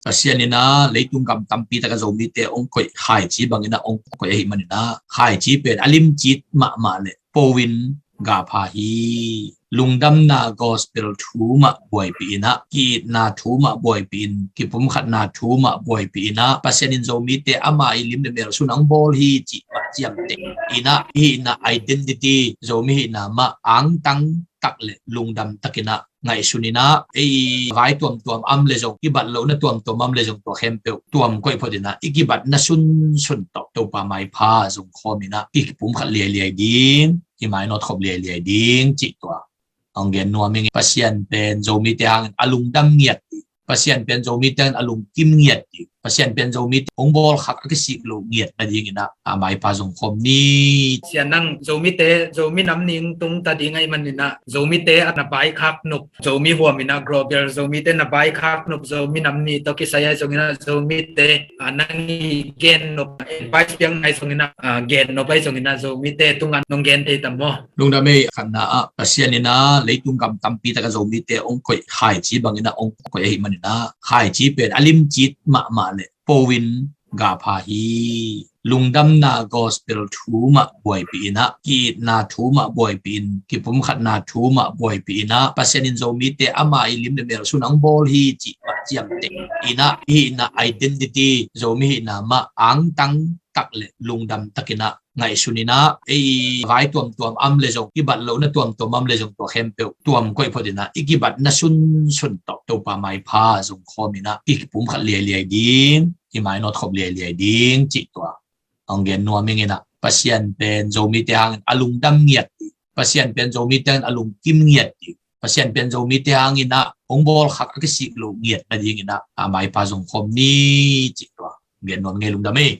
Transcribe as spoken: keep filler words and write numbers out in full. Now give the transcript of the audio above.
Pasian in ah leitung gam tampi tak a Zomite hong koih khaici bangin ah hong koih ahih manin ah khaici pen a limci mahmah le po in gapha hi. Lungdamna gospel thu mah buaipih in ah, ki-itna thu mah buaipih in, kipumkhatna thu mah buaipih in ah, Pasian in Zomite ama i lim le mel sung hong bawl hi cih mah ciamteh in ah, hihna identity, Zomi hihna mah angtang tak le lungdam takin ah ngaihsun in ah, ei vai tuamtuam om le zong, kibat lohna tuamtuam om le zong, tua khempeuh tuam koih phot in ah, i kibatna sunsun tawh Topa maipha zong khawm in ah, i kipumkhat liailiai ding, i mainawt khop liailiai ding cih tua hong gen nuam ing. Pasian pen Zomite hangin a lungdam ngiat ding, Pasian pen Zomite hangin a lungkim ngiat ding, Pasian pen Zomite hong bawlkhak a kisik loh ngiat nadingin ah a maipha zong khawm ni. Sia, nang Zomite, Zomi Nam Ni hong tung ta ding ahih manin ah, Zomite a na vaikhak nop, Zomi huam in ah global Zomite na vaikhak nop, Zomi Nam Ni tawh kisai ahi zongin ah, Zomite a nang i gen nop, advice piakna ahi zongin ah, a gen nop ahi zongin ah, Zomite tungah nong gen thei tam maw? Lungdam ei. Khatna ah, Pasian in ah leitung gam tampi tak a Zomite hong koih khaici bangin ah hong koih ahih manin ah khaici pen a limci mahmah le po in gapha hi. Lungdamna gospel thu mah buaipih in ah, ki-itna thu mah buaipih in, kipumkhatna thu mah buaipih in ah, Pasian in Zomite ama i lim le mel sung hong bawl hi cih mah ciamteh in ah, hihna identity, Zomi hihna mah angtang tak le lungdam takin ah ngaihsun in ah, ei vai tuamtuam om le zong, kibat lohna tuamtuam om le zong, tua khempeuh tuam koih phot in ah, i kibatna sunsun tawh Topa maipha zong khawm in ah, i kipumkhat liailiai ding, i mainawt khop liailiai ding cih tua hong gen nuam ing in ah, Pasian pen Zomite hangin a lungdam ngiat ding, Pasian pen Zomite hangin a lungkim ngiat ding, Pasian pen Zomite hangin ah hong bawlkhak a kisik loh ngiat nadingin ah a maipha zong khawm ni cih tua hong gen nuam ing ei. Lungdam ei.